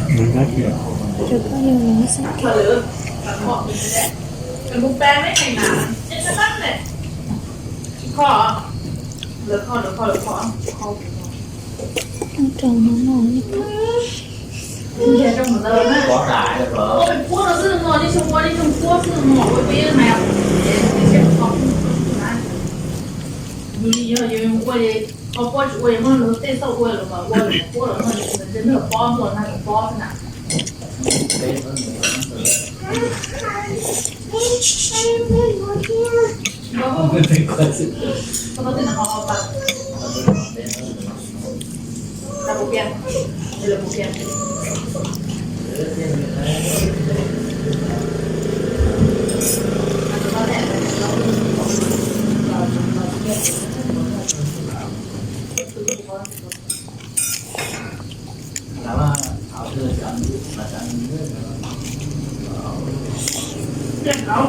Rau koj yog los xab kis. Rau no no.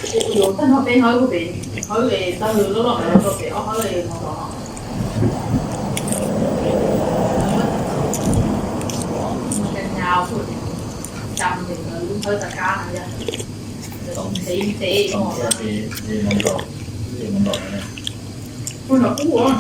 Ces kuv yuav tag nrho peb hawb, peb hawb tag lwm loj loj ntawd rau pem ob hawb no. Mus cas nyas, cas mus ntawm lub hawb tas kab no yog ntev ntev no. Ua nram qub ua.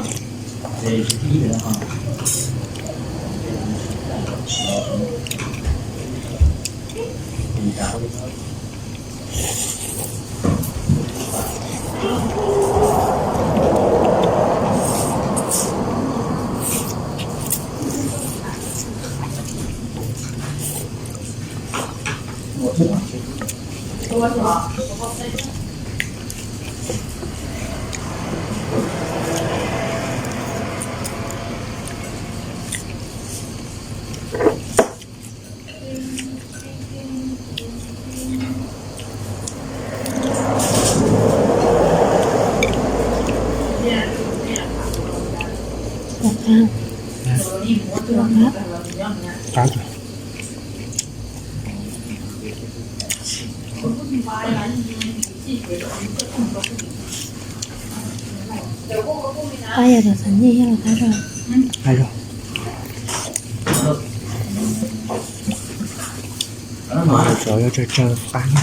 Qab. Qab yog los xav nyiaj yog los qab rau. Qab rau. Cov yuav tsawg tsawg qab na.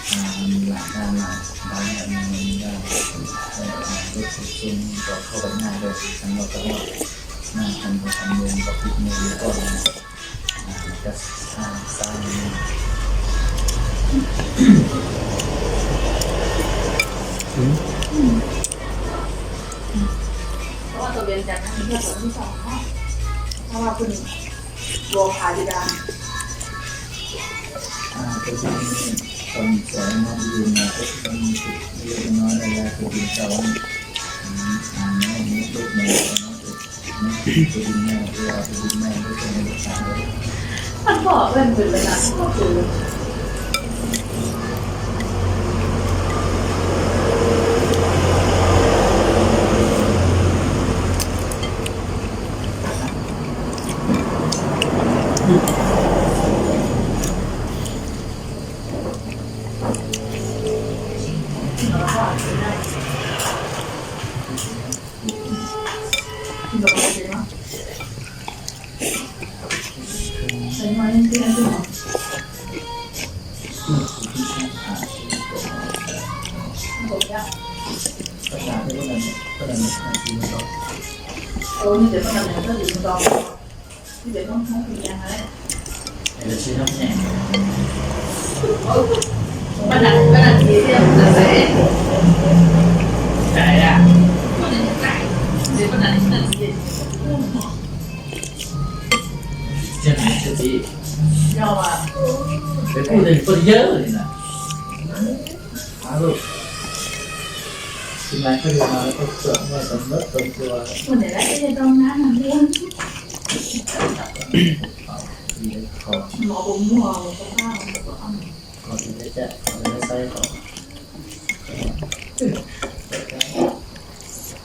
làm ra mà nói là mình, mình ra để, để, để, để tập trung vào khâu đập nhà rồi thì thành lập ra, à, thành, thành, thành một cái gì đó là, à, một cái, à, sao mình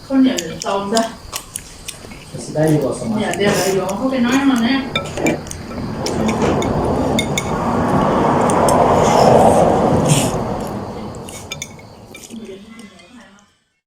Koj niam lawv tau ntag. Niam tias lawv yuav hauv peb no no ne.